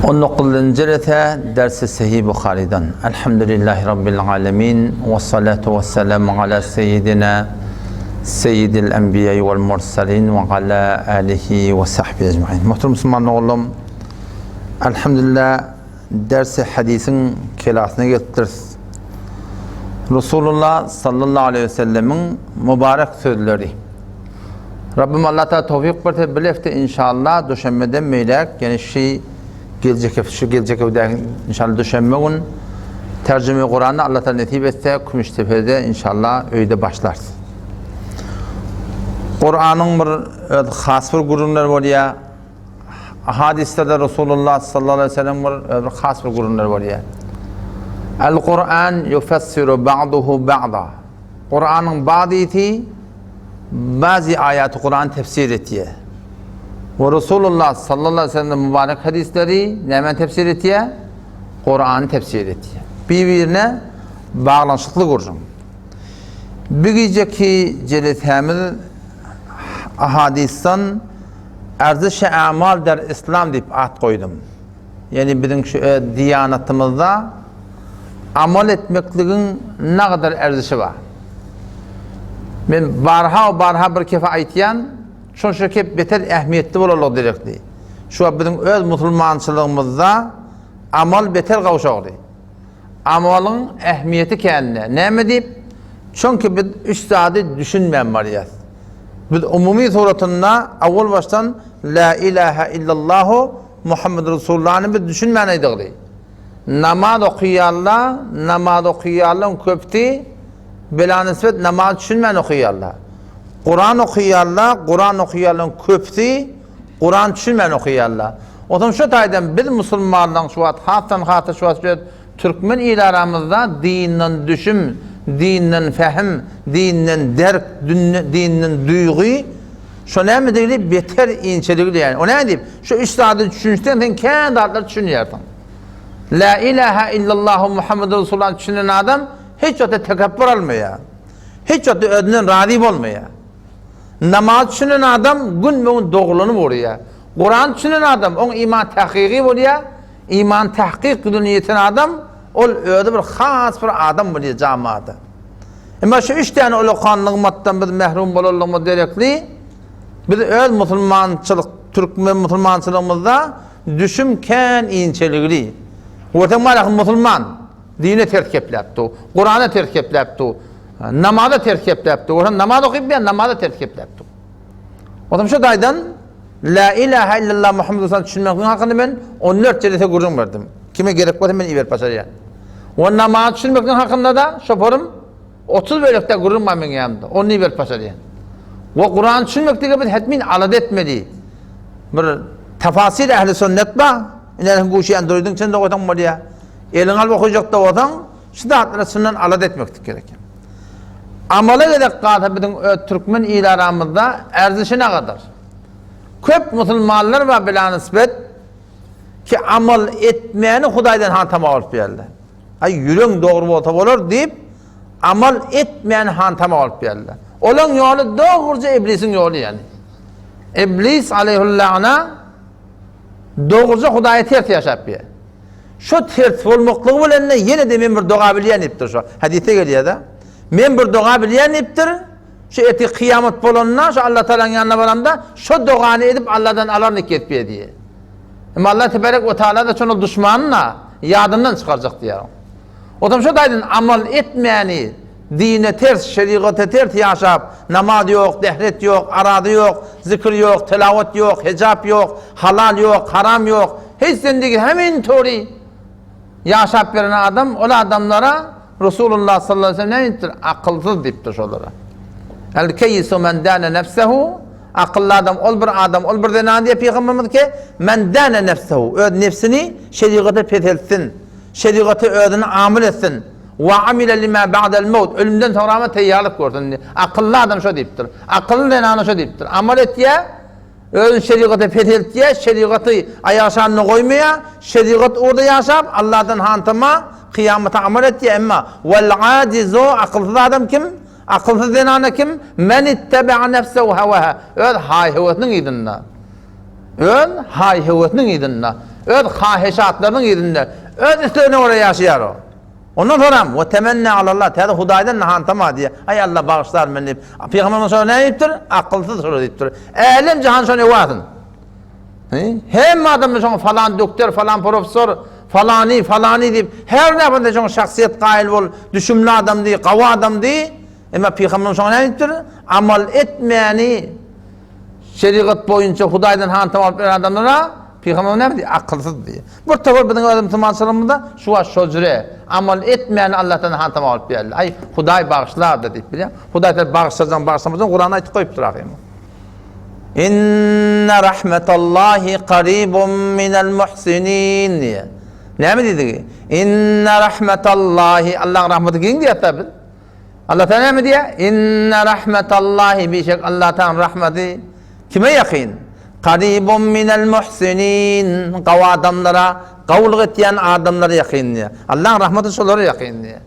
19-njy rete dersi Sahih Buharydan. Elhamdülillahi Rabbil alemin. Ve salatu ve selamu ala seyyidina seyyidil enbiya vel mursalin ve ala alihi ve sahbihi ecmain. Muhterem Müslüman oğlum, Elhamdülillah dersi hadisin kelasyna gelipdiris. Resulullah sallallahu aleyhi ve sellemin mübarek sözleri. Rabbim Allah Teala towfik berse bir hepde inşallah duşenbeden meýläk ýani şi geljek hepde şu geljek hepde inşallah duşenbe gün terjime Kurany Allah Teala nesip etse Kümüştepede inşallah öýde başlarys. Kuranyň bir öz has bir gürrüňleri bolýar. Hadyslarda Resulullah sallallahu aleyhi ve sellem bir öz bir has bir gürrüňleri bolýar. El Kur'an yufessiru ba'duhu ba'da. Kuranyň bazysy Bazy aýaty Kurany tefsir etýär. We Resulullah sallallahu aleyhi ve sellem mübarek hadisleri nämäni tefsir etýär? Kurany tefsir etýär. Bir-birine baglanyşykly gürrüň. Bu gijeki jelesämiz ahadisdan Erziş-i Amal der Islam diýip at goýdum. Ýagny biziň şu öz diýanatymyzda amal etmekligiň nagadar erzişi bar. Men barha barha bir kefe aýtýan, şonça kep beter ähmiýetli bolarlygy derekli. Şu wagt biziň öz musulmançylygymyzda amal beter gowşagdy. Amalyň ähmiýeti kände. Näme diýip? Çünki biz üç zady düşünmän barýas. Biz umumy suratynda awal başdan La ilahe illallahu Muhammed Resulullahny biz düşünmän aýdygly. Namaz okaýarlar, namaz okaýarlaryň köpüsi belanisbet namaz düşünmän okaýarlar. Kuran okaýarlar, Kuran okaýarlaryň köpüsi Kuran düşünmän okaýarlar. Onsoň şu taýdan biz musulmanlaryň şu wagt hasdan hasa şu wagt şu türkmen il aramyzda dinden düşüm, dinden fähim, dinden derk, dinden duýgy Şo näme diýdi? Beter inçeligli ýaly. O näme diýip? Şu üç zady düşünseň sen kän zatlary düşünýärsiň. La ilaha illallahu Muhammedur Resulullah düşünen adam hiç wagtda tekepbür almaýar. Hiç wagtda özünden razy bolmaýar. Namaz düşünen adam gün-gün dogrulanyp urýar. Kuran düşünen adam oň iman tahkygy bolýar. Iman tahkyk güzüne ýeten adam ol özi bir has bir adam bolýar jamaada. Emma şu üç däne ulakan nygmatdan biz mährum bolanlygymyz derekli, biz öz musulmançylyk, türkmen musulmançylygymyzda düşüm kän inçeligli. Görseň barasy musulman, dine ters gepläp dur, Kurana ters gepläp dur, namaza ters gepläp dur. Görseň namaz okyp bilýän, namaza ters gepläp dur. Otam şu taýdan La ilaha illallah Muhammed Resulullah düşünmekligiň hakynda men 14 jelese gürrüň berdim. Kime gerek bolsa men iberip başarýan. We namaz düşünmekligiň hakynda da şoparym 30 bölekde gürrüň bar meň ýanymda. Ony iberip başarýan. We Kuran düşünmeklige biz hetmin alada etmeli. Bir tafasil ehli sünnet bar. Ine guşy Androidiň içinde goýsaň bolýar. Eliňe alyp okajak da bolsaň, şu zatlara çyndan alada etmeklik gerek. Amala gezek galsa biziň öz türkmen il aramyzda erzişi nagadar. Köp musulmanlar bar bilanisbet ki amal etmäni Hudaýdan hantama bolup ýerler. Aý ýüregiň dogry bolsa bolar diýip amal etmäni hantama bolup ýerler. Olaň ýoly dogruja iblisiň ýoly ýani. Iblis aleyhullana dogruja Hudaýa ters ýaşap ýer. Şo ters bolmaklygy bilen-de ýene-de men bir doga bilýän diýipdir şo. Hadysda gelýär-de. Men bir doga bilýän diýipdir. Şu ertir kyýamat bolanda, şu Allah Taalanyň ýanyna baramda, şo dogany edip Allahdan alaryn ikgetbiýe diýýär. Emma Allah tebarek we taala-da şony duşmanyna ýadyndan çykarjak diýýär. Otam şo taýdan amal etmäni, dine ters, şerigata ters ýaşap, namaz ýok, dehret ýok, arazy ýok, zikr ýok, telawat ýok, hejap ýok, halal ýok, haram ýok, hiç zindigi hemin tory ýaşap beren adam, ol adamlara Resulullah sallallahu aleyhi ve sellem näme diýipdir? Akylsyz diýipdir şolara. El keýisu men dane nefsehu Akylly adam ol bir adam, ol bir zenan diýip pygamberimiz ki, men dane nefsehu öz nefsini şerigata peseltsin. Şerigata özüni amil etsin. Wa amile lima ba'del maut ölümden soňrama taýýarlyk görsün. Akylly adam şo diýipdir. Akylly zenana şo diýipdir. Amal etýär, Özüni şerigata peseltýär, şerigaty aýak aşagynda goýmaýar, şerigat ugurda ýaşap, Allahdan hantama, kyýamata amal etýär, emma wal ajizu akylsyz adam kim? Akylsyz zenana kim? Men ittebe'a nefsehu hawaha öz haý-höwesiniň yzynda. Öz haý-höwesiniň yzynda, öz haheşatlarynyň yzynda, öz islegine görä ýaşaýar o. Ondan soňam, we temenne alallah, täze Hudaýdan hantama diýýär. Aý Allah bagyşlar meni diýip. Pygamberimiz şoňa näme diýipdir? Akylsyz şolar diýipdir. Älem jahan şony öwäsin. Hemme adamlar şoňa falan doktor, falan professor, falany, falany diýip, her näme şoňa şahsyýet gaýyl bol, düşümli adam diý, gawy adam diý. Emma pygamberimiz şoňa näme diýipdir? Amal etmäni Şerigat boýunça Hudaýdan hantama alyp beren adamlara pygamber näme diýýär? Akylsyz diýýär. Bir topar biziň öz musulmançylygymyzda şu wagt şo jüre amal etmäni Allahdan hantama alyp berdi. Aý, Hudaý bagyşlardy diýip bilýän. Hudaý sen bagyşlajaň, bagyşlamajaň Kuranda aýtyp goýupdyr ahym. Inna rahmetallahi qaribun minel muhsinin diýýär. Näme diýdigi? Inna rahmetallahi Allahyň rahmeti giň diýýär biz. Allah Taala näme diýýär? Inna rahmetallahi bişek Allah Taala rahmeti kime ýakyn? Qaribun minel muhsinin. Gawy adamlara, gawulyk etýän adamlara ýakyn diýýär. Allahyň rahmeti şolara ýakyn diýýär.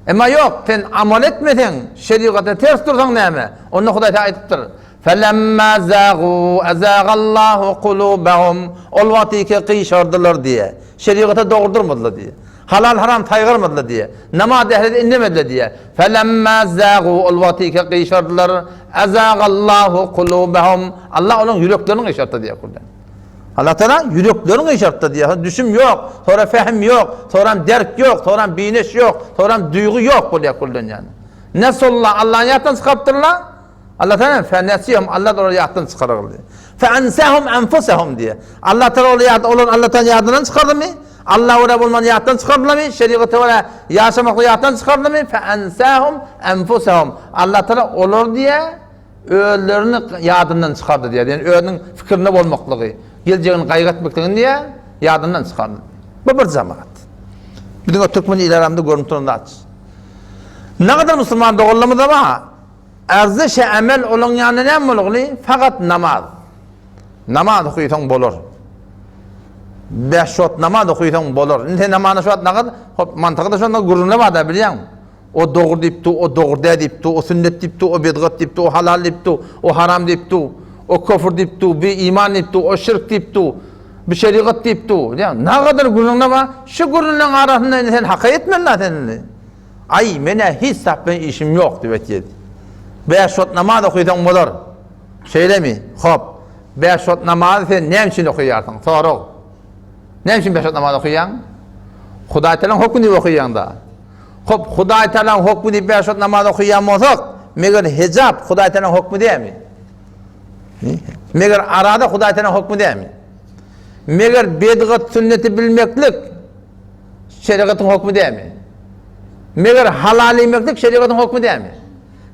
Emma ýok, sen amal etmeseň, şerigata ters dursaň näme? Onda Hudaý Taala aýdypdyr. Felemma zagu azagallahu kulubahum. Ol wagt iki gyşardylar diýýär. Şerigata dogry durmadylar diýýär. Halal-haram saýgarmadylar diýýär. Namaz dählizi indemediler diýýär. Felemma zagu ol wagtyky gyşardylar. Azagallahu kulubahum. Allah olaryň ýüreklerini gyşartdy diýýär Kur'an. Allah Taala ýüreklerini gyşartdy diýýär. Düşüm ýok, sonra fehim ýok, sonra derk ýok, sonra bineş ýok, sonra duýgy ýok bolýar Kur'an ýani. Nesulla Allah'y ýatdan çykarypdyrlar. Allah Taala fenesihum Allah olary ýatdan çykarardy. Feensahum enfusahum diýe. Allah Taala olary ýat olary Allah Taala ýadyndan çykardymy? Allah görä bolman ýatdan çykardylarmy? Şerigata görä ýaşamaklygy ýatdan çykardylarmy? Feensahum enfusahum. Allah Taala olar diýe özlerini ýadyndan çykardy diýe. Ýani özüniň fikirinde bolmaklygy, geljegini gaýgy etmekligini diýe ýadyndan çykardy. Bu bir jemaat. Biziň türkmen il aramyzda görünip duran zat. Nägadar musulman doganlarymyz bar. Arzyşy emel olaň ýanynda näme bolguly? Fakat namaz. Namaz okysaň bolar. Bäş wagt namaz okysaň bolar. Indi sen namazy şu wagt nagat, hop mantygy-da şonda gürrüňler bar-da bilýäňmi? O dogry diýipdi, o dogry däl diýipdi, o sünnet diýipdi, o bidgat diýipdi, o halal diýipdi, o haram diýipdi, o köfür diýipdi, bi iman diýipdi, o şirk diýipdi, bi şerigat diýipdi. Bilýäňmi? Nagadar gürrüňler bar. Şu gürrüňleň arasynda indi sen haka ýetmeli-dä sen indi. Aý, men-ä hiç zat bilen işim ýok diýip aýtýardy. Bäş wagt namaz okysaň bolar. Şeýlemi? Hop. Bäş wagt namazy sen näme üçin okaýarsyň? Sorag. Näme üçin bäş wagt namaz okaýaň? Hudaý Tagalaň hokmy diýip okaýaň-da. Hop, Hudaý Tagalaň hokmy diýip bäş wagt namaz okaýan bolsak, meger hijap Hudaý Tagalaň hokmy dälmi? Meger arada Hudaý Tagalaň hokmy dälmi? Meger bedgat sünneti bilmeklik Şerigatyň hokmy dälmi? Meger halal iýmeklik şerigatyň hokmy dälmi?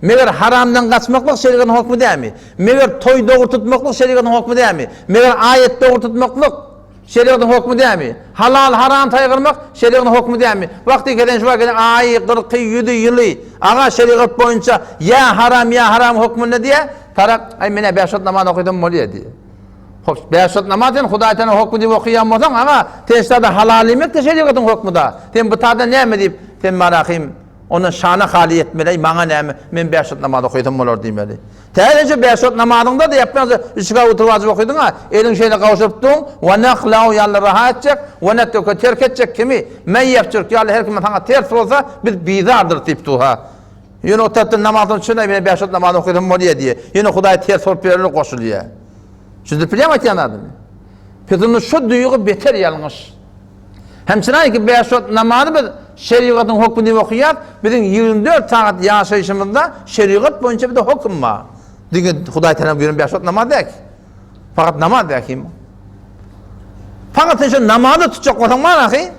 Meger haramdan gaçmaklyk şerigatyň hokmy dälmi? Meger toý dogry tutmaklyk şerigatyň hokmy dälmi? Meger aýat dogry tutmaklyk şerigatyň hokmy dälmi? Halal haram saýgarmak şerigatyň hokmy dälmi? Wagty gelen şu wagt aýy, gyrky, ýüzi, ýyly aga şerigat boýunça ýa haram ýa haram hokmunda diýä, tarak aý men-ä bäş wagt namaz okysam bolýa diýä. Hop, bäş wagt namaz sen Hudaý Tagala hokmy diýip okaýan bolsaň, aga, sen ştada halal iýmek-de şerigatyň hokmy-da. Sen bu tada näme diýip, sen marahym, ondan şana haly ýetmeli, maňa näme, men bäş wagt namaz okaýsam bolar diýmeli. Tä sen şu bäş wagt namazyňda-da ýapýaňsa, üç rekat oturyp ajyp okydyň-a, eliň şeýle gowşuryp duň, we nahlau ýaly raha etjek, we netruku terk etjek kimi, men ýefjurk ýaly her kim saňa ters bolsa, biz bizardyrys diýip dur-ha. Ýöne o tarapdan namazdan çyn aý men bäş wagt namaz okysam bolýa diýýär. Ýöne Hudaý ters bolup ýörler goşulýar. Düşündirip bilýäňmi aýtýan zadymy? Pes şu duýgy beter ýalňyş. Hem çyn ki bäş wagt namazy biz şerigatyň hokmy diýip okaýas, biziň 24 sagat ýaşaýşymyzda şerigat boýunça bir de hokm bar. Diňe Hudaý tarapyndan buýran bäş wagt namaz däl. Fakat namaz däl kim? Fakat sen şu namazy tutjak bolsaň bar ahy.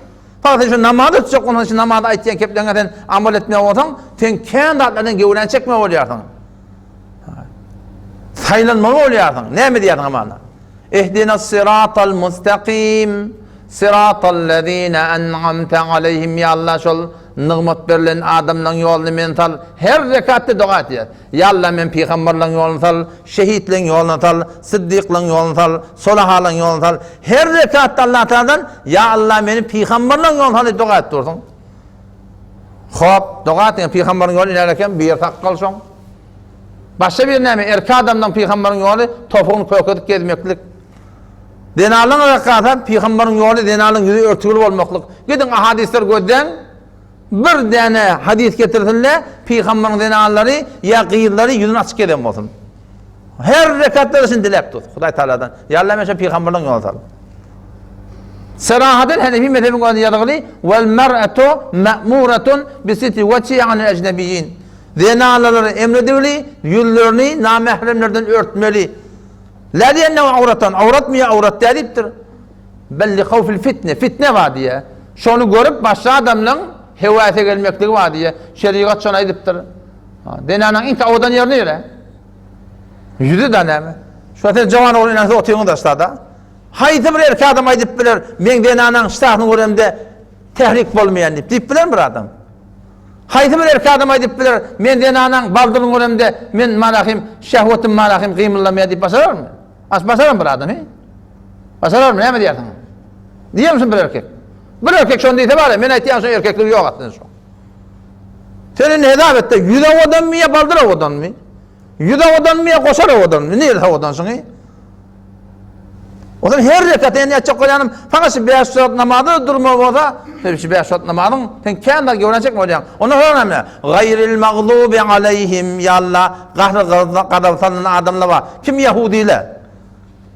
Fakat sen şu namazy tutjak bolsaň, şu namazy aýtýan kepleňe sen amal etmek bolsaň, sen kän zatlardan gewrän çekme bolýarsyň. Saýlanmaly bolýarsyň. Näme diýýärsiň amana? Ihdinas siratal mustaqim, siratal lezine en'amte aleyhim ya Allah şol nygmat berlen adamlaryň ýoluny men sal. Her rekatda doga etýär. Ya Allah men pygamberleriň ýoluny sal, şehitleň ýoluny sal, siddiklaryň ýoluny sal, solahalaryň ýoluny sal. Her rekatda Allah Taaladan Ya Allah meni pygamberleriň ýoluny sal diýip doga edip dursuň. Hop, doga etdiň, pygamberiň ýoly näle eken? Bir sakgal şoň. Başga bir näme? Erkek adamdan pygamberiň ýoly topugyny kökedip gezmeklik. Zenanlaryň rekata pygambaryň ýoly zenanlaryň ýüzi örtügli bolmaklyk. Gidiň ahadyslar gözläň. Bir däne hadys getirsinle pygambaryň zenanlary ýa gyzlary ýüzüni açyk gezen bolsun. Her rekatda şuny diläp dur Hudaý Tagaladan. Ýa Allah men şu pygamberliň ýoluny sal. Serahaten Hanefi mezhebiň özünde ýazgyly wal mar'atu ma'muratun bi sitri wajhi anil ejnebiyyin. Zenanlara emredildi ýüzlerini namähremlerden örtmeli. La li'ennehu awratan, awratmy ýa awrat däl diýipdir. Bel li hawfil fitne, fitne bar diýýär. Şony görüp başga adamlaň hewäse gelmekligi bar diýýär. Şerigat şony aýdypdyr. Zenanyň iň owadan ýeri nire? Ýüzi da näme? Şu sen jawan oglan inaňsa otyňyz aşda-da. Haýsy bir erkek adam aýdyp biler, meň zenanaň ştasyny göremde tehrik bolmaýan diýip, diýip bilermi bir adam? Haýsy bir erkek adam aýdyp biler, men zenanaň baldyryny göremde men malahym, şehwetim malahym gymyldamaýar diýip başararmy? Aş başararmy bir adam, he? Başararmy, näme diýersiň? Diýermisin bir erkek? Bir erkek şony diýse bar, men aýtýan şo erkekligi ýok aslynda şo. Sen indi hesap et-de, ýüz owadanmy ýa baldyr owadanmy? Ýüz owadanmy ýa goşar owadanmy? Niresi owadan şuňy? Odan her rekat endi aýtjak bolýanym, saňa şu 5 saat namaza durma bolsa, sen şu 5 saat namazyň sen kän zat göwrän çekme bolýaň. Ondan soň näme? Gaýril magdubi aleýhim ýa Allah, gahry gazap salynan adamlar bar. Kim ýahudiler?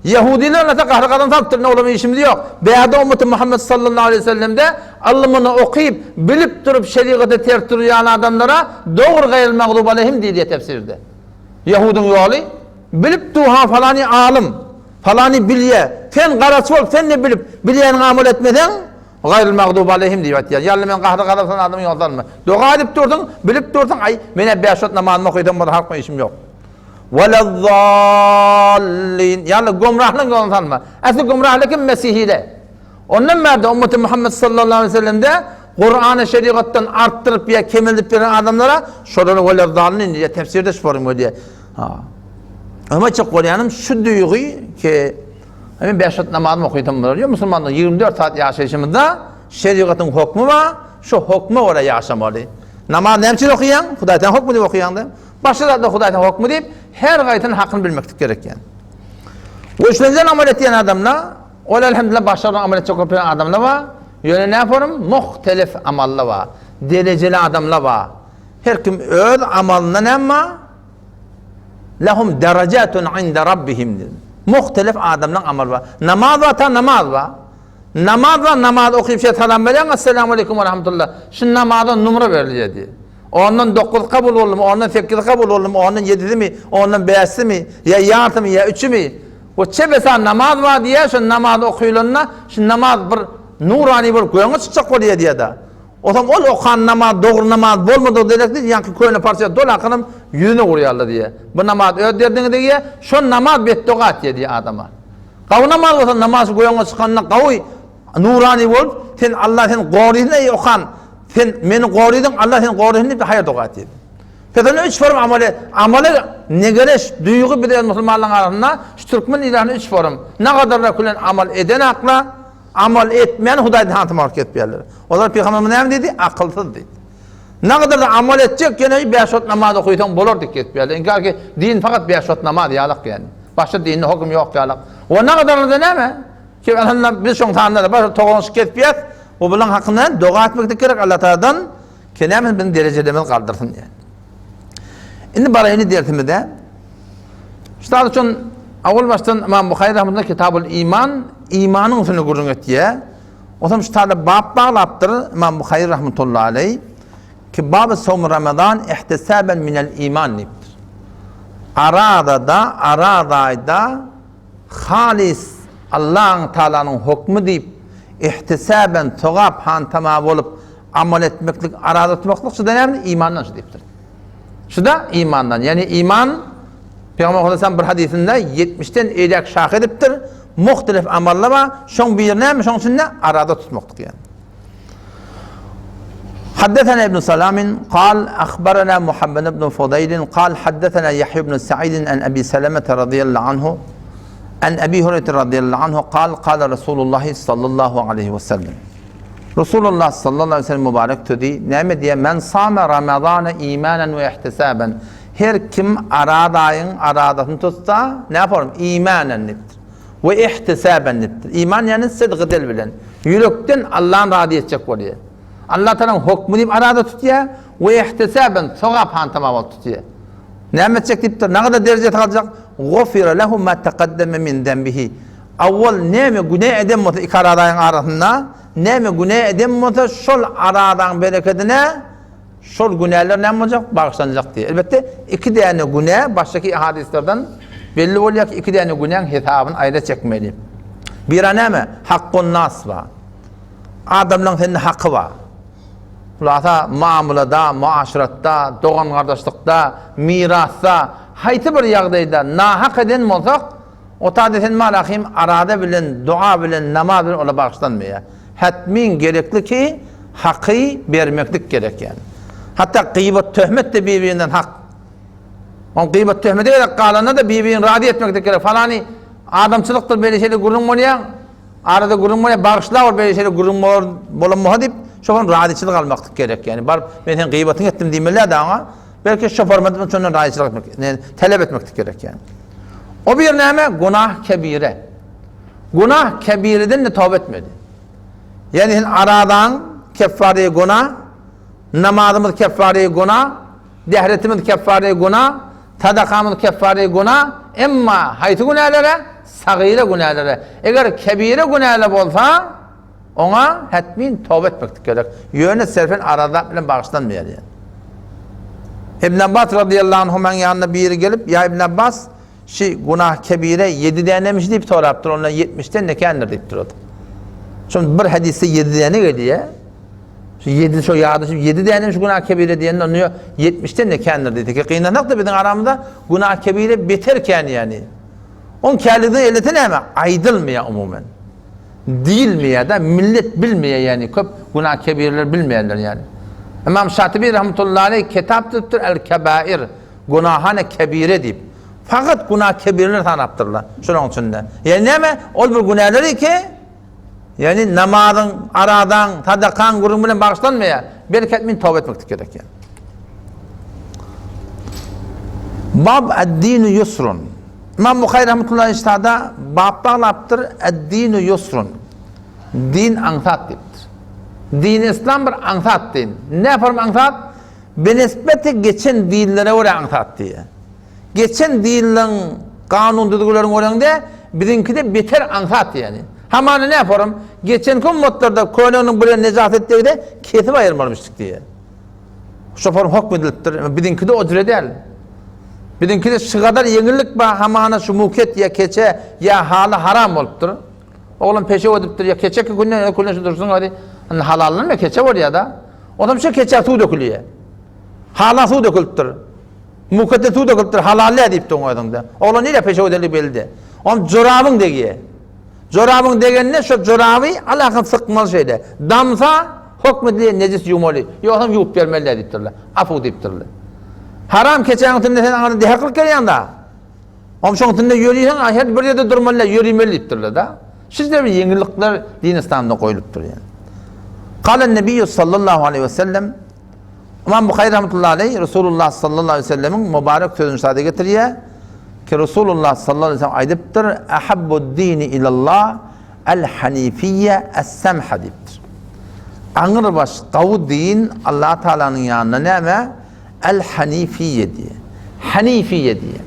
Ýehudiler näse gahry gazan salypdyr, indi olar bilen işimiz ýok. Bärde ummaty Muhammet sallallahu aleýhi we sellemde ylmyny okyp, bilip durup şerigata ters durýan adamlara dogry gaýril magdub aleýhim diýilýär tefsirde. Ýehudyň ýoly, bilip dur ha falany alym, falany bilýär, sen garaçy bolup sen-de bilip, bilýäniňe amal etmeseň, gaýril magdub aleýhim diýip aýtýar. Ýa Alla men gahry gazap salan adamyň ýoluna salma. Doga edip dursuň, bilip dursuň, aý, men-ä bäş wagt namazymy okysam bolsa halk bilen işim ýok. Welezzallin. Ýagny gümrahlaryň ýoluna salma. Äsli gümrahlar kim? Mesihiler. Ondan bärde ummaty Muhammed sallallahu aleyhi ve sellemde Kur'any şerigatdan artdyryp ýa kemeldip beren adamlara şolara welezzallin diýe tefsirde şu form diýe. Ha. Öňe çyk bolýanym şu duýgy ki men 5 wagt namazymy okysam bolar. Ýa musulmanlar 24 saat ýaşaýşymyzda şerigatyň hukmy bar, şu hukma görä ýaşamaly. Namaz näme üçin okaýaň? Hudaý sen hukmy diýip okaýaň-da. Başga zatlar Hudaýdan hokmy diýip, her gaýsynyň hakyny bilmeklik gerek ýa. We üçlenjen amal etýän adamlar, ol elhamdülillah başga amal etjek bolup ýören adamlar bar. Ýöne näme forum? Muhtelif amallar bar. Derejeli adamlar bar. Her kim öz amalyndan emma lehum derejatun inde rabbihim. Muhtelif adamlaryň amaly bar. Namaz bar, ta namaz bar. Namaz bar, namaz okyp şeý salam berýäň, Esselamu aleýkum we rahmetullah. Şu namaza numra berilýär diýip. Ondan dokuzy kabul boldumy, ondan sekizi kabul boldumy, ondan ýedisimi, ondan bäşisimi, ýa ýarsymy, ýa üçümi? We çebesa namaz bar diýýär, şo namaz okylanda, şu namaz bir nurany bolup göňe çykjak bolýar diýýär-de. Otam ol okan namaz dogry namaz bolmadygy derekli ýaňky köne parça dolakanam ýüzüne urýarlar diýýär. Bu namaz öz derdiňe degýär, şo namaz betdoga atýar diýýär adama. Gawy namaz bolsa namaz göňe çykanda gawy Nurany bolup, sen Allah seni gorysyn eý okan, sen meni gorydyň, Allah seni gorysyn diýip haýyr doga etdi. Pes üç forum amaly, amaly negereş, duýgy bize musulmanlaryň arasynda şu türkmen ilatyny üç forum. Ne gadar bilen amal eden akla, amal etmeýän Hudaýdan hantama alyp ketýärler. Olar pygamberimiz näme diýdi? Akylsyz diýdi. Ne gadar da amal etjek ýene bäş wagt namaz okysaň bolar diýip ketýärler. Inkar ki din fakat bäş wagt namaz ýalak ýani. Başga dinde höküm ýok ýalak. O ne gadar da näme? Ki elhamdülillah biz şoň sanynda bar togalanyşyk kesipýäs. Bu bulaň hakynda doga etmeklik gerek Allah Taaladan ki näme biziň derejelerimizi galdyrsyn diýen. Indi baraýyny dersimize. Şu üçin awal başdan Imam Buhary rahmetullah Kitabul Iman imanyň üstünde gürrüň etýär. Otam şu taýda bab baglapdyr Imam Buhary rahmetullah aleý ki bab sowm Ramazan ihtisaben minel iman diýipdir. Arazada, arazaýda Halys Allahyň Taalanyň hokmy diýip, ihtisäben, sogap hantama bolup amal etmeklik, araza tutmaklyk şu-da näme? Imandan şu diýipdir. Şu-da imandan. Ýagny iman Pygamber sallallahu bir hadysynda 70-den eýläk şah edipdir. Muhtelif amallar bar. Şoň biri näme? Şoň içinde araza tutmaklyk ýagny. حدثنا ابن سلام قال أخبرنا محمد بن فضيل قال حدثنا يحيى بن سعيد عن أبي سلمة رضي الله عنه عن أبي هريرة رضي الله عنه قال قال رسول الله صلى الله عليه وسلم رسول الله صلى الله عليه وسلم mübarek sözi näme diýýär? Men same Ramazana imanen we ihtisaben. Her kim Araz aýyň aradasyny tutsa, näme bolar? Imanen diýipdir. We ihtisaben diýipdir. Iman ýagny sydgy dil bilen. Ýürekden Allany razy etjek bolýar. Allah Tagalaň hokmy diýip arada tutýar we ihtisaben sogap hantama bolup tutýar. Näme etjek diýipdir? Nagada derejesi galjak? Gufira lehu ma taqaddama min zenbihi. Awwal näme günä eden bolsa iki aradaýyň arasynda, näme günä eden bolsa şol aradaň berekedine Şol günäler näme boljak? Bagyşlanjak diýýär. Elbetde, iki däne günä başdaky hadyslardan belli bolýar ki, iki däne günäň hesabyny aýra çekmeli. Bira näme? Hakkun nas bar. Adamlaryň sende haky bar. Hulasa muamulada, muaşratda, dogan-gardaşlykda, mirasda haýsy bir ýagdaýda nahak eden bolsak, Otady sen malahym arada bilen, dua bilen, namaz bilen ola bagyşlanmaýar. Hetmin gerekli ki haky bermeklik gerek ýani. Hatda gyýbat töhmet de bir-birinden hak. On gyýbat töhmete gerek galanda da bir-birini razy etmeklik gerek. Falany adamçylykdyr beýle şeýle gürrüň bolýar. Arada gürrüň bolýar, bagyşla ol beýle şeýle gürrüň bor bolan bolsa diýip, şoňa razyçylyk almaklyk gerek ýani. Baryp men seň gyýbatyňy etdim diýmeli-dä oňa. Belki şo formatda şondan razyçylyk etmek, ne, talap etmeklik gerek ýani. O bir näme? Günah kebire. Günah kebireden de toba etmedi. Ýani sen aradan keffare günah, namazymyz keffare günah, dehretimiz keffare günah, sadakamyz keffare günah, emma haýsy günälere? Sagyra günälere. Eger kebire günäle bolsa, Oňa hetmin toba etmeklik gerek. Ýöne serfen arazap bilen bagyşlanmaýar diýen. Ibn Abbas radiyallahu anhumaň ýanyna biri gelip, Ýa Ibn Abbas, şi günah kebire ýedi dänemiş diýip sorapdyr, ondan ýetmişden de kändir diýipdir o. Şol bir hadysda ýedi däne gelýär. Şu ýedi şo ýada şu ýedi dänemiş günah kebire diýende onda ýetmişden de kändir diýdi. Ki gynansak-da biziň aramyzda günah kebire beter kän ýani. Oň känliginiň elleti näme? Aýdylmaýar umuman. Diýilmeýär-de, millet bilmeýär ýagny köp günah kebirler bilmeýärler ýagny. Ymam Şatyby rahmetullahi aleýh kitap düzüpdir El Kebair, günahane kebire diýip. Fakat günah kebirler sanapdyrlar şolaryň içinde. Ýagny näme? Ol bir günäleri ki, ýagny namazyň, arazaň, sadakaň gürrüň bilen bagyşlanmaýar. Belki etmin toba etmeklik gerek ýagny. Bab ad-dinu yusrun. Ymam Buhary rahmetullahi ştada bap baglapdyr, Ad-dinu ýusrun. Din aňsat diýipdir. Dini yslam bir aňsat din. Ne form aňsat? Benisbeti geçen dinlere görä aňsat diýýär. Geçen dinleň kanun düzgülerini göreňde biziňkide beter aňsat diýýär. Hamana ne form? Geçenki ummatlarda köneginiň bilen nejaset degde kesip aýyrmalymyşdyk diýýär. Şoför hokm edilipdir. Biziňkide o jüre däl. Biziňkide şygadar ýeňillik bar, hamana şu muket ýa keçe ýa haly haram bolupdyr. Oglan peşew edipdir, ýa keçe ki günden ökülen şu dursun hadi. Indi halallanma keçe bolýar-da. Onam şu keçä suw dökülýär. Hala suw dökülipdir. Mukete suw dökülipdir, halal däl diýipdi oň özüňde. Oglan nirä peşew edenligi belli. Oň jorabyň degýär. Jorabyň degende şo joraby alakyn sykmaly şeýle. Damsa hokm edilýän nejis ýuwmaly. Ýogsam ýuwup bermeli däl diýipdirler. Afuw diýipdirler. Haram keçäň üstünde sen aňyrdan dehe kylyp gelýäň-da. Oň şoň üstünde ýöriseň her bir ýerde durmaly däl, ýörimeli diýipdirler-da. Şeýle bir ýeňillikler din yslamda goýlupdyr ýani. Kalen Nebiýu sallallahu aleýhi we sellem Ymam Buhary rahmetullahi aleýh Resulullah sallallahu aleýhi we sellemiň mübarek sözüni şada getirýär. Ki Resulullah sallallahu aleýhi we sellem aýdypdyr, Ahabbud dini ilallah el hanifiyye es-semha diýipdir. Aňrybaş gawy din Allah Taalanyň ýanynda näme? El hanifiyye diýýär. Hanifiyye diýýär.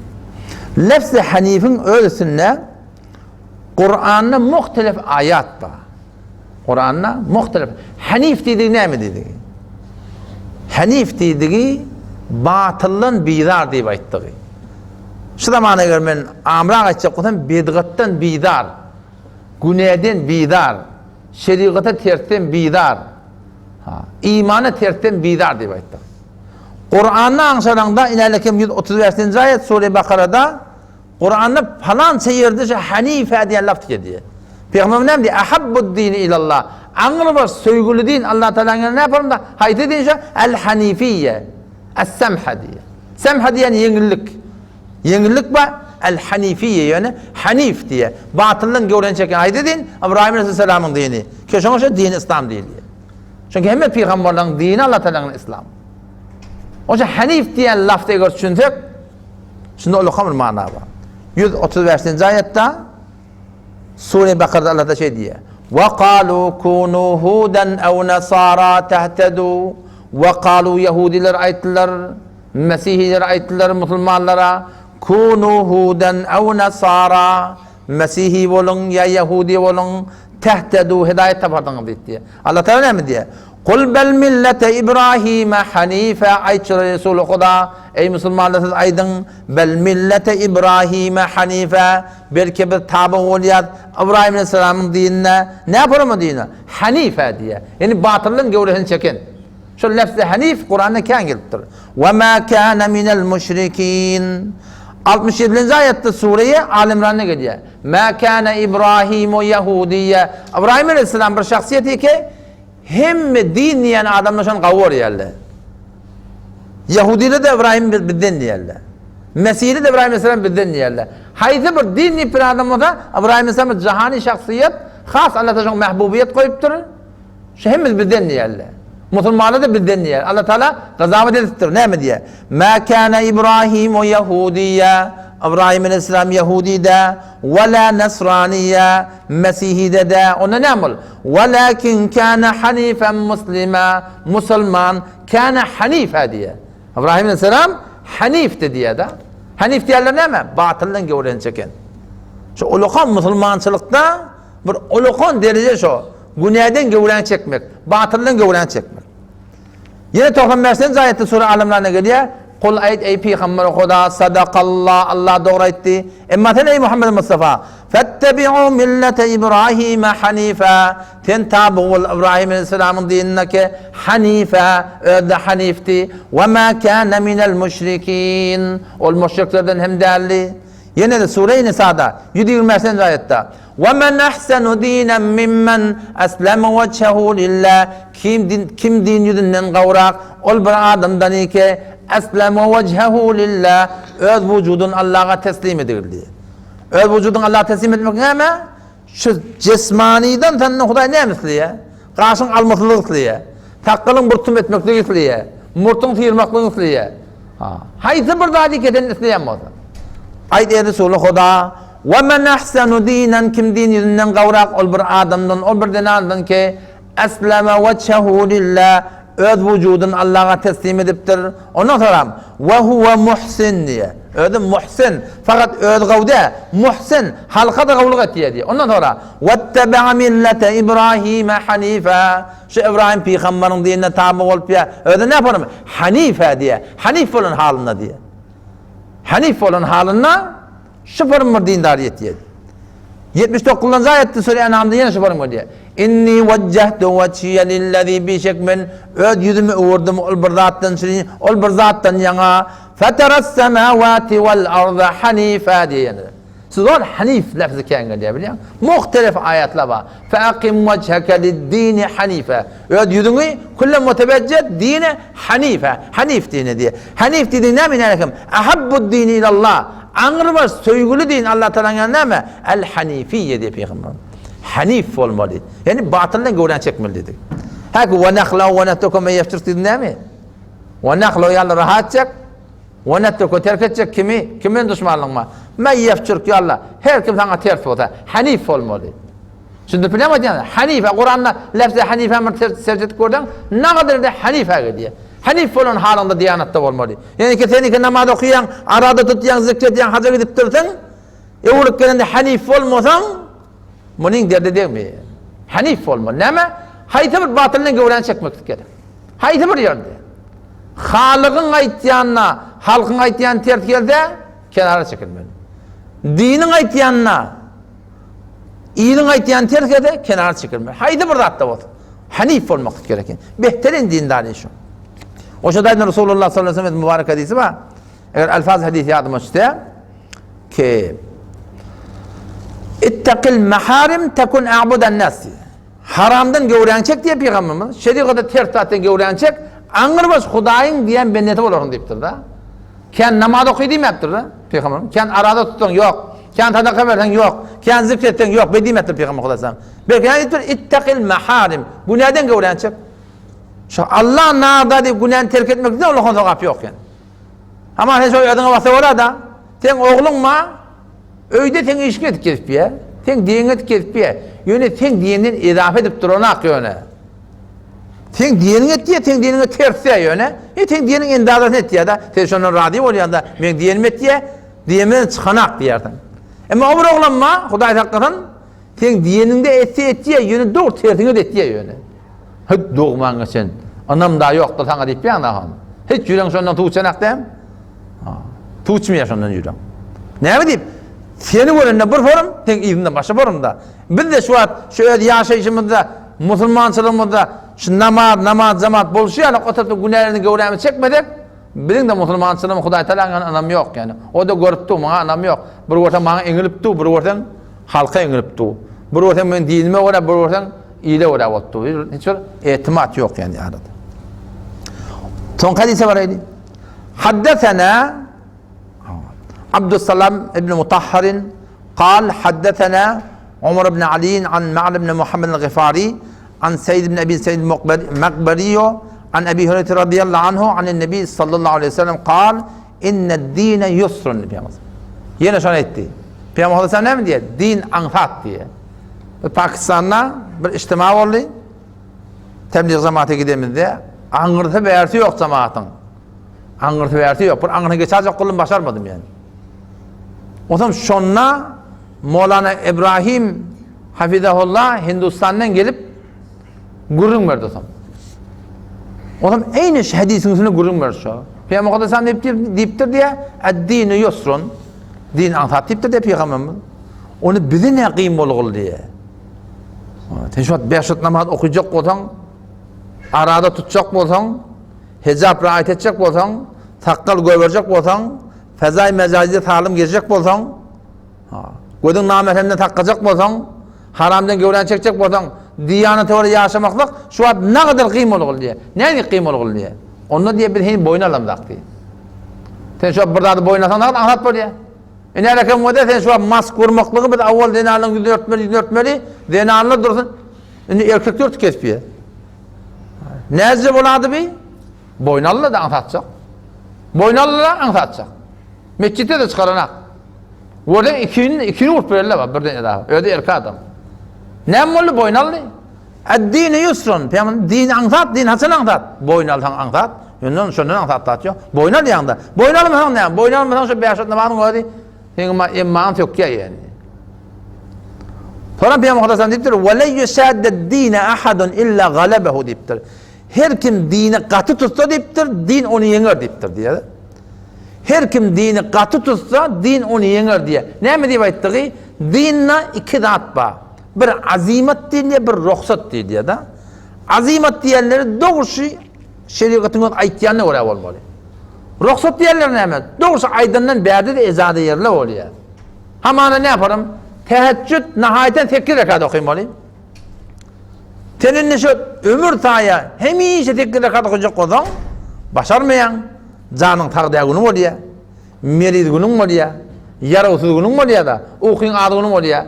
Lefz-i hanifiň öz üstünde Kuranda muhtelif aýat bar. Kuranda muhtelif. Hanif diýdigi näme diýdigi? Hanif diýdigi batyldan bizar diýip aýtdygy. Şu zaman eger men amrak aýtjak bolsam bidgatdan bizar, günäden bizar, şerigata tersden bizar, ha, imana tersden bizar diýip aýtdyk. Kuranda aňşaraňda inälekem 135-nji aýat Sure Bakarada Kuranda palança ýerde şu Hanife diýen lafz gelýär. Pygamberimiz näme diýýär? Ahabbud dini ilallah. Aňrybaş söýgüli din Allah Taalanyň ýanynda näme forumda? Haýsy din şu? El Hanifiyye. Es-Semha diýýär. Semha diýen ýeňillik. Ýeňillik bar. El Hanifiyye ýöne Hanif diýýär. Batyldan göwreni çeken haýsy din? Ibrahim aleyhisselamyň dini. Ki şoňa şu din Islam diýilýär. Çünki hemme pygamberleriň dini Allah Taalanyň Islam. Oça Hanif diýen lafzy eger düşünsek, Şunda ullakan bir mana bar. 135-nji aýatda. Sure Bakarda Allah da şeý diýýär. Wa qalu kunu hudan aw nasara tahtadu. Wa qalu ýahudiler aýtdylar, mesihiler aýtdylar musulmanlara kunu hudan aw nasara mesihi boluň ýa ýahudi boluň tahtadu hidaýat taparsyňyz diýdi. Allah Taala näme diýýär? Kul bel millete Ibrahime hanife aýt şolara Resuly Huda, eý musulmanlar siz aýdyň, bel millete Ibrahime hanife, belki biz taby bolýas Ybraýym aleyhisselamyň dinine, näme o dine? Hanife diýýär. Ýani batyldan göwresini çeken. Şol lefzi hanif Kuranda kän gelipdir. Ve ma kana minel müşrikin. 67-nji aýatda sureýe Al Imranda gelýär. Ma kana Ibrahimu ýahudiýe. Ybraýym aleyhisselam bir şahsyýet eke, Hemme din diýen adamlar şony gawy görýärler. Ýahudiler-de Ybraýym bizden diýýärler. Mesihli-de Ybraýym aleyhisselam bizden diýýärler. Haýsy bir din diýip bir adam bolsa, Ybraýym aleyhisselam bir jahani şahsyýet, has Allah Taala şoňa mähbubiýet goýupdyr. Şu hemmesi bizden diýýärler. Musulmanlar-da bizden diýýär. Allah Taala gazawat edipdir. Näme diýýär? Mä kana Ibrahimu ýahudiýa. Ybraýym aleyhisselam ýahudi-de, we la nasraniýa, mesihide-de. Onda näme bol? Walakin kana hanifan muslima, musulman, kana hanifa diýýär. Ybraýym aleyhisselam hanifdi diýýär-de. Hanif diýýärler näme? Batyldan göwresini çeken. Şu ulakan musulmançylykda bir ulakan dereje şo. Günäden göwräňi çekmek, batyldan göwräňi çekmek. Ýene 95-nji aýatda sure Al-Imranda gelýär. Kul aýt eý pygamber Huda sadakallah Allah dogry aýtdy. Emma sen eý Muhammed Mustafa fettebi'u millete Ibrahime hanifa sen taby bol Ibrahim aleyhisselamyň dinindeki hanifa özde hanifdi we ma kana minel müşrikin ol müşriklerden hem däldi. Ýene-de Sure-i Nisada 125-nji aýatda We men ahsanu dinen mimmen esleme wejhehu lillah Kim din kim din ýüzünden gowrak ol bir adamdan ki esleme wejhehu lillah öz wujudyny Allaha teslim edigildi. Öz wujudyňy Allaha teslim etmek näme? Şu jesmanydan senden Hudaý näme isleýär? Gaşyň almasylygy isleýär. Sakgalyň bir tüm etmekligi isleýär. Murtuň syrmaklygyny isleýär. Ha, haýsy bir zady kesen isleýän bolsa. Aýt eý Resuly Huda, Ve men ahsanu dinen kim din ýüzünden gowrak ol bir adamdan, ol bir zenandan ki esleme wejhehu lillah öz wujudyny Allaha teslim edipdir. Ondan soram ve huve muhsin diýe. Özi muhsin, fakat özi gowy däl, muhsin, halka-da gowulyk etýär diýe. Ondan soňra wettebe'a millete Ibrahime hanifa şu Ibrahim pygambaryň dinine taby bolup diýe. Özi näme bolan? Hanifa diýe. Hanif bolan halynda diýe. Hanif bolan halynda Şu form bir dindar ýetýär. 79-njy aýatda sure Enamda ýene şu form gelýär. Inni wajjahtu wajhiya lillazi bişek men öz ýüzümi öwürdim ol bir zatdan şirin, ol bir zatdan ýaňa fataras semawati wal arda hanifa diýen. Siz ol hanif lafzy kän gelýär bilýän. Muhtelif aýatlar bar. Faqim wajhaka lid-dini hanifa. Öz ýüzüňi külle mutebejjet dine hanife, hanif dine diýe. Hanif diýdiň näme näme? Ahabbud dini ilallah. Aňrybaş söýgüli din Allah Taalanyň ýanynda näme? El hanifiýe diýip pygamber. Hanif bolmaly. Ýani batyldan göwräni çekmeli diýdik. Häki we nahla we netruku men ýeftir diýdi näme? We nahla ýaly rahat çek. We netruku terk etjek kimi? Kim bilen duşmanlygyň bar? Men ýeftir ýaly her kim saňa ters bolsa hanif bolmaly. Düşündirip bilýärmi aýdýan? Hanife, Kuranda lefzi hanife bir search edip görseň, nagadar-da hanife gelýär. Hanif bolan halyňda diýanatda bolmaly. Ýani ki sen iki namaz okaýaň, arada tutýaň, zikr edýäň, haja gidip dursaň, öwrüp gelende hanif bolmasaň, munyň derdi degmeýär. Hanif bolmaly. Näme? Haýsy bir batyldan göwräni çekmeklik gerek. Haýsy bir ýerde? Halygyň aýtýanyna, halkyň aýtýany ters gelse, kenara çekilmeli. Diniň aýtýanyna, Iliň aýtýany ters gelse, kenara çekilmeli. Haýsy bir zatda bolsa, hanif bolmak gerek. Behterin dindary şu. Oşa daýdan Resulullah sallallahu aleyhi ve sellem mübarek hadisi bar. Eger alfaz hadisi ýadyma düşse, ki Ittaqil maharim tekun a'budan nas. Haramdan göwräňi çek diýen pygamberimiz, şerigata ters zatdan göwräňi çek, aňrybaş Hudaýyň diýen bendesi bolarsyň diýipdir-de. Kän namaz oky diýmäpdir-de pygamberimiz. Kän araza tutsaň ýok, kän sadaka berseň ýok, kän zikr etseň ýok, beý diýmäpdir pygamber Hudaý sallam. Belki näme diýipdir? Ittaqil maharim. Günäden göwräňi çek. Şu Allah narda diýip günäni terk etmekde Allah'ın sogap ýok ýani. Ama sen şo özüňe basa bolar-da. Seň ogluň ma öýde seň işiňi edip gezip ýer. Seň diýeniňi kesipýä. Ýöne seň diýenden ezafe edip duranak ýöne. Seň diýeniňi etýä, seň diýeniňe ters dä ýöne. E seň diýeniň endazasyny etýä-de. Sen şondan razy bolýaň-da, meň diýenimi etýä, diýenimden çykanak diýersiň. Emma o bir oglan bar, Hudaý saklasyn, seň diýeniňde etse etýä, ýöne dogry tersiňe-de etýä ýöne. Hüt dogman geçen. Ynam da ýokdur saňa diýip ýaňda hon. Hiç ýüregiň şondan suw içenak däm? Suw içmeýär şondan ýüregiň. Näme diýip? Seni görende bir forum, seň yzynda başga forumda. Biz-de şu wagt şu öz ýaşaýşymyzda, musulmançylygymyzda şu namaz, namaz jamat bolşy ýaly o tarapda günälerini göwrämizi çekmesek, biziň-de musulmançylygymyz Hudaý Tagalaň ýanynda ynam ýok ýani. O-da görüp dur, maňa ynam ýok. Bir görseň maňa eňilip dur, bir görseň halka eňilip dur. Bir görseň meň dinime görä, bir görseň ile görä bolup dur. Hiç bir etimat ýok ýani arada. Soňky hadise baraýly. Haddesena Abdussalam ibn Mutahharin قال حدثنا عمر بن علي عن معل بن محمد الغفاري عن سيد بن أبي سيد المقبري عن أبي هريرة رضي الله عنه عن النبي صلى الله عليه وسلم قال إن الدين يسر Ýene şony aýtdy. Pygamber sallallahu näme diýýär? Din aňsat diýýär. Pakistanda bir ijtima boldy. Tebliğ jamaata gidemizde aňyrsy bärsi ýok jamatyň. Aňyrsy bärsi ýok. Bir aňyryny geçäjek boldum başarmadym ýani. Onsoň şonda Molana Ibrahim Hafizahullah Hindistandan gelip gürrüň berdi soň. Onsoň eýni şu hadisiň üstünde gürrüň berdi şo. Pygamber Muhammed diýipdir, diýipdir diýä, "Ad-dinu yusrun." Din aňsat diýipdir diýä pygamberimiz. Ony bize ne kyn bolgul diýä. Sen şu wagt beş namaz okuyacak bolsaň, arada tutjak bolsaň, hijap raýat etjek bolsaň, sakgal göberjek bolsaň, fezaý mejazide salym gezjek bolsaň, gözüň namähremden saklajak bolsaň, haramdan göwräni çekjek bolsaň, diýanete görä ýaşamaklyk şu wagt nagadar kyn bolgul diýä. Nädip kyn bolgul diýä. Onda diýä biz heniz boýun alamzak diýä. Sen şu wagt bir zady boýun alsaň nagadar aňsat bolýa. Iner eken bolsa sen şu wagt mask gurmaklygy biz awal zenanlaryň ýüzüni örtmeli, ýüzüni örtmeli, zenanlar dursun. Indi erkekler örtük kesip Näce bolady bi? Boýun aldy-da aňsatjak. Boýun aldy-da aňsatjak. Metjitde-de çykaranak. Görseň ikini, ikini urup bererler bar birden edafa. Özi erkek adam. Näme boldy? Boýun aldy. Ad-dini yusrun. Pygamber din aňsat, din haçan aňsat? Boýun alsaň aňsat. Ondan şondan aňsat zat ýok. Boýun alýaňda. Boýun almasaň näme? Boýun almasaň şu bäş namazyň özi seň emmaň sökýär ýani. Sonra Pygamber sallallahu diýipdir: "Ve le yusadda-d-dine ahadun illa galabahu" diýipdir. Her kim dini gaty tutsa diýipdir, din ony ýeňer diýipdir diýýär. Her kim dini gaty tutsa, din ony ýeňer diýýär. Näme diýip aýtdygy? Dinde iki zat bar. Bir azymat diýilýär, bir rugsat diýilýär-de. Azymat diýenleri dogrusy şerigatyň öz aýtýanyna görä bolmaly. Rugsat diýenleri näme? Dogrusy aýdandan bärde-de ejaza ýerler bolýar. Hamana näme yaparym? Teheccüd nahaýatan 8 rekat okymaly. Sen indi şu ömür saýa hemişe 8 rekat okajak bolsaň, başarmaýaň. Janyň sag däl güni bolýar. Meriz günüň bolýar. Ýarawsyz günüň bolýar-da, ukyň az günüň bolýar.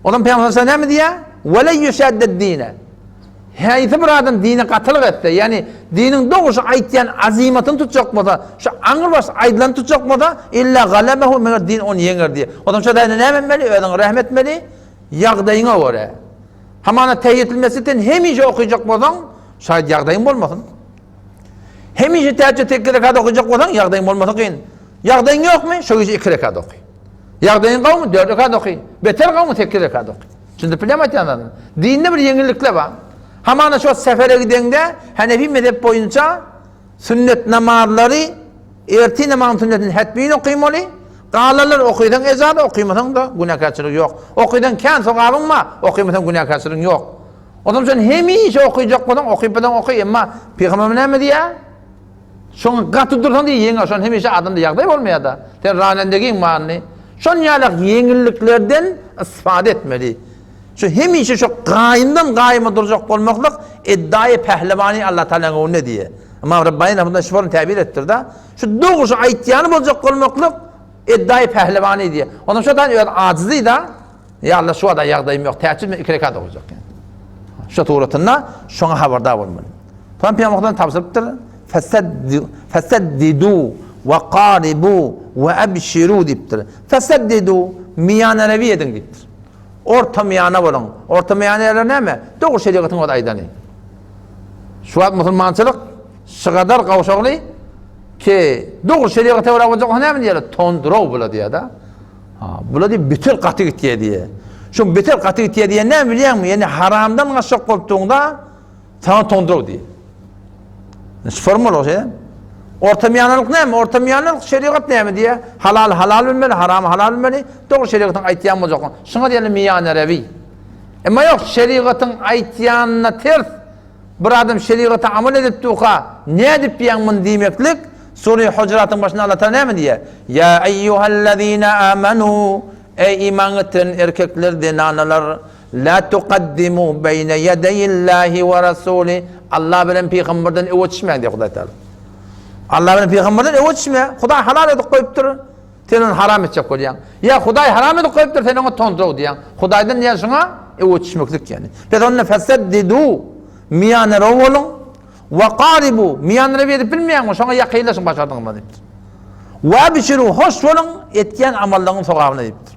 Ondan Pygamber sallallahu näme diýýär? Ve le yuşadded dine. Haýsy bir adam dine gatylyk etse, ýagny diniň dogry şu aýtýan azymatyny tutjak bolsa, şu aňrybaş aýdylany tutjak bolsa, illa galabehu meger din ony ýeňer diýýär. Ondan şu taýda näme etmeli? Özüňe rehim etmeli, ýagdaýyňa görä. Hamana tehiýetül mesjitden hemişe okyjak bolsaň, şaýat ýagdaýyň bolmasyn. Hemişe tähejjüt sekiz rekat okyjak bolsaň, ýagdaýyň bolmasa kyn. Ýagdaýyň ýokmy? Şo gije iki rekat oky. Ýagdaýyň gowumy? Dört rekat oky. Beter gowumy? Sekiz rekat oky. Düşündirip bilýärmi aýtýan zadymy? Dinde bir ýeňillikler bar. Hamana şo sefere gideňde Hanefi mezhep boýunça sünnet namazlary ertir namazyň sünnetini hetmin okymaly. Galanlar okysaň ejaza, okymasaň-da günäkärçilik ýok. Okysaň kän sogabyň bar, okymasaň günäkärçiligiň ýok. Onsoň sen hemişe okyjak bolsaň, okyp bilseň oky, emma pygamberimiz näme diýýär? Şoňa gaty dursaň diýýär, ýeňer. Şon hemişe adamda ýagdaý bolmaýar-da. Sen ranendegiň barny. Şon ýalak ýeňilliklerden istifade etmeli. Şu hemişe şu gaýymdan gaýyma durjak bolmaklyk eddaýy pählewany Allah Taalaň öňünde diýýär. Ymam Rabbani rahmetullah şu formy täbir etdir-de. Şu dogry şu aýtýany boljak bolmaklyk eddaýy pählewany diýýär. Ondan şo öz ajyzy-da. Ýa Allah şu wada ýagdaýym ýok, täçil men iki rekat okajak ýa. Şu suratynda şoňa habardar bolmaly. Soň Pygamberden tabşyrypdyr, Feseddidu we qaribu we abşiru diýipdir. Feseddidu miýanerewi ediň diýipdir. Ortamyýana boluň. Ortamyýana ýerler näme? Dogry şerigatyň öz aýdany. Şu wagt musulmançylyk şygadar gawşagly ki dogry şerigata görä boljak bolsa näme diýýärler? Tonduraw bula diýýär-de. Ha, bula diýip beter gaty gitýär diýýär. Şu beter gaty gitýär diýen näme bilýäňmi? Ýani haramdan gaçjak bolup durňda Saňa tonduraw diýýär. Şu formula o şeýle. Ortamyýanalyk näme? Ortamyýanalyk şerigat näme diýýär? Halal halal bilmeli, haram halal bilmeli. Dogry şerigatyň aýtýan boljak. Şuňa diýeli miýanerewi. Emma ýok, şerigatyň aýtýanyna ters bir adam şerigata amal edip durka, nädip diýýäň muny diýmeklik, Sure Hujratyň başynda Allah Taala näme diýýär? Ýa eýýuhellezine amanu, eý iman getiren erkekler, zenanalar, La tukaddimu beýne ýedeýillahi we rasuli, Allah bilen pygamberden öňe çişmäň diýýär Hudaý Taala. Allah bilen pygamberden öňe çişme. Hudaý halal edip goýupdyr. Sen ony haram etjek bolýaň. Ýa Hudaý haram edip goýupdyr, sen oňa tondraw diýýäň. Hudaýdan diýýän şuňa öňe çişmeklik ýani. Pes onda feseddidu miýaneraw boluň. We qaribu miýaneraw edip bilmeýäňmi? Şoňa ýakynlaşyň başardygyňyzdan diýipdir. We abşiru hoş boluň etýän amallaryň sogabyna diýipdir.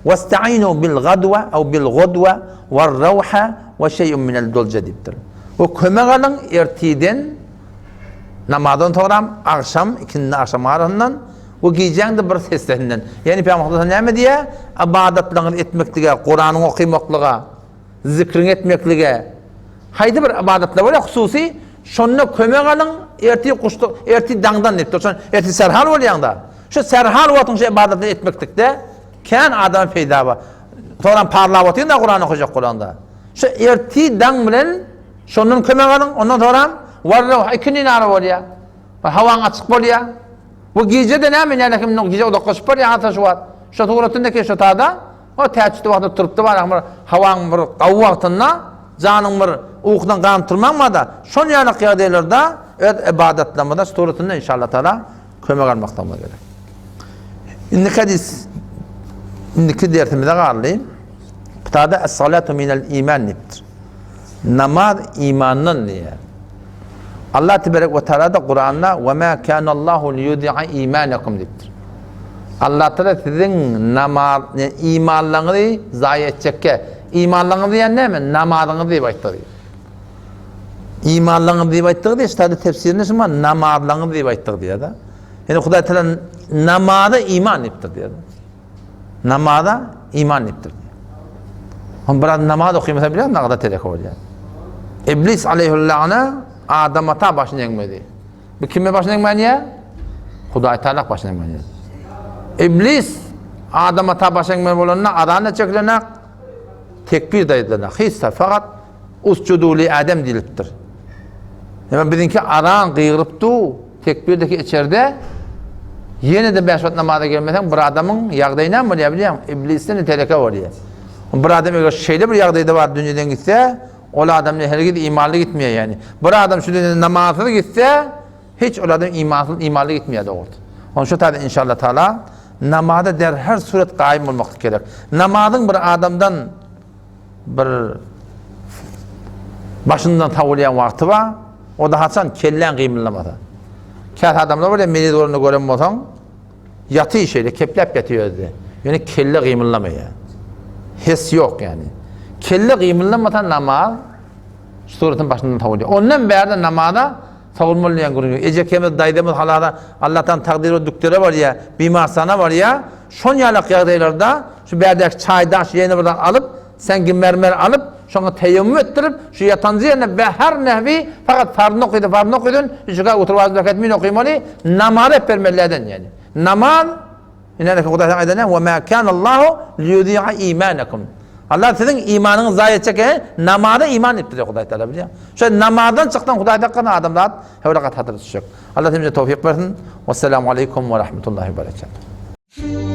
Westainu bil gadwa aw bil gudwa war rawha we şeý'un minel dulja diýipdir. We kömek alyň ertiden namazdan soňram agşam, ikindi agşam arasyndan we gijäň-de bir seslesinden. Ýagny Pygamber sallallahu näme diýýär? Ybadatlaryňyzy etmeklige, Kuranyň okymaklyga, zikriňi etmeklige, haýsy bir ybadatlar bolýar hususy, şonda kömek alyň, ertir guşluk, ertir daňdan diýipdir. Şon ertir serhal bolýaň-da. Şu serhal wagtyň şu ybadatlary etmeklikde kän adama peýda bar. Soňram parlap otyň-da Kuran okajak bolanda. Şu ertir daň bilen şondan kömek alyň, ondan soňram warra ikindi nara bolýar. Hawaň açyk bolýar. Bu gije-de näme, näme kim gije uzaklaşyp barýar hasa şu wagt. Şu suratynda ki şu tada o täçde wagtda turupdy bar, bir hawaň bir gawy wagtynda janyň bir ukudan ganyp turmaň barda, şon ýaly ýagdaýlarda öz ibadatlarymyzda suratynda inşallah taala kömek almaklygymyz gerek. Indiki hadis indiki dersimize galdy. Kitabda es-salatu minel iman diýipdir. Namaz imandan diýýär. Allah tebarek we taala da Kuranda we ma kana Allahu liyudi'a imanakum diýipdir. Allah taala siziň namaz imanlaryňyzy zaýa etjekge. Imanlaryňyzy diýen näme? Namazyňyzy diýip aýtdy. Imanlaryňyzy diýip aýtdy diýip, şeýle tefsirinde şuma namazlaryňyzy diýip aýtdy diýýär-de. Ýani Hudaý taala namaza iman diýipdir diýýär. Namaza iman diýipdir. Hom biraz namaz okymasa bilýän nagda telek bolýar. Iblis aleyhüllâna Adam ata başyny eňmedi. Bu kime başyny eňmänýär? Hudaý Taala başyny eňmänýär. Iblis Adam ata başyny eňmeli bolanda azan da çekilenak, tekbir de edilenak. Hiç fakat Usjudu li Adem diýlipdir. Emma biziňki azan gygyryp du, tekbirdeki içerde ýene-de bäş wagt namaza gelmeseň bir adamyň ýagdaýy näme bolýar bilýäňmi? Iblisden teleke bolýar. Bir adam eger şeýle bir ýagdaýda bar dünýeden gitse, ol adam hergiz imanly gitmeýär ýani. Bir adam şu dünýeden namazsyz gitse, hiç ol adam imansyz imanly gitmeýär dogrusu. Onuň şu taýda inşallah taala namaza der her surat gaýym bolmaklyk gerek. Namazyň bir adamdan bir başyndan sawulýan wagty bar. O da haçan kelläň gymyldamasa. Käte adamlar bolýar, meniz bolanda gören bolsaň, ýaty şeýle kepläp ýatyr özde. Ýöne kelle gymyldamaýar. Hes ýok ýani. Kelle gymyldamasa namaz şu suratyň başyndan sawulýar. Ondan bärde namaza Sowulmaly diýen gürrüň ýok. Ejekemiz, daýzamyz halala Allahdan takdyr we dükdere barýar, bimarsana barýar. Şon ýalak ýagdaýlarda şu bärdäki çaý-daş ýene bir zat alyp, seňgi mermer alyp, şoňa teýemmüm etdirip, şu ýatanja ýerine be her nehwi fakat farzyny okysa farzyny okysyn, üç rekat oturyp az rekat min okymaly, namazy epbermelilerden ýani. Namaz Ine Hudaý saňa aýdan we ma kanallahu liyudi'a imanakum. Allah siziň imanyňyzy zaýa etjek e, namaza iman etdi diýip Hudaý Taala bilýär. Şu namazdan çykdan Hudaý takkan adamzat höwre gat hatyra düşjek. Allah hemize towfik bersin. Wesselamu aleýkum we rahmetullahi we berekatuh.